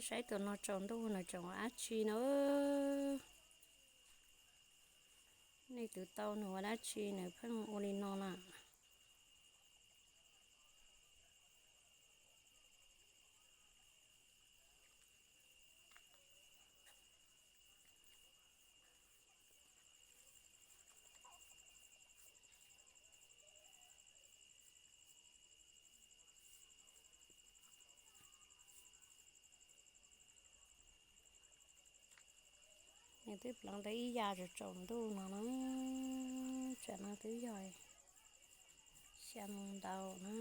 Saib tus no tsaus ntuj nws tseem ua dab tsi na. Nej twv tau nws ua dab tsi nws pheej ua li no na. Nws twb pleev tau ib yam tsaus ntuj no na. Tsam no twb yog xya moo ntau na.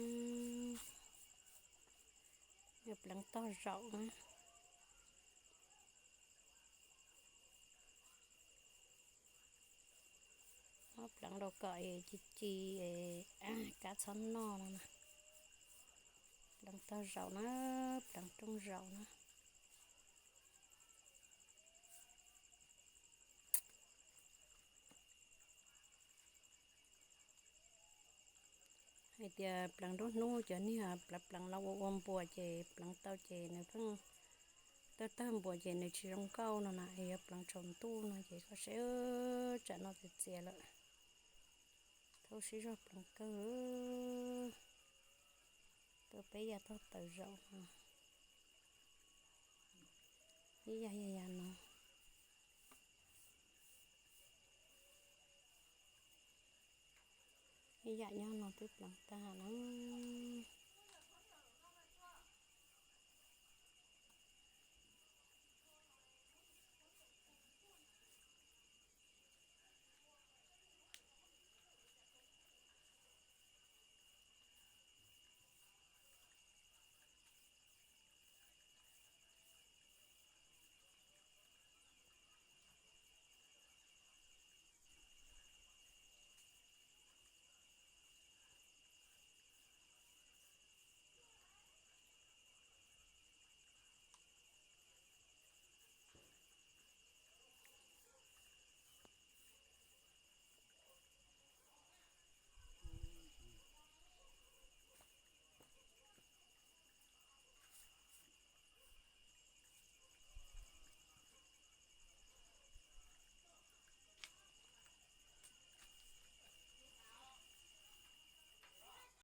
Nws pleev tog zaum na. Muab pleev rau kom es ci ci, kab txhob noj no na. Pleev tog zaum na, pleev rooj zaum na. Hais tias pleev nruab hnub cov niag pleev pleev los ua ua npuas ces pleev tau ces nws pheej tawg tawg npuas ces nws tsis zoo nkauj no na. Es yog pleev tsaus ntuj no ces koj saib, tsam no txias txias lawm. Thaub sib zog pleev kawg. Tau peb yam tog tawm zaum no. Ib yam yam yam no. Ib yam nyob no twb pleev tag lawm.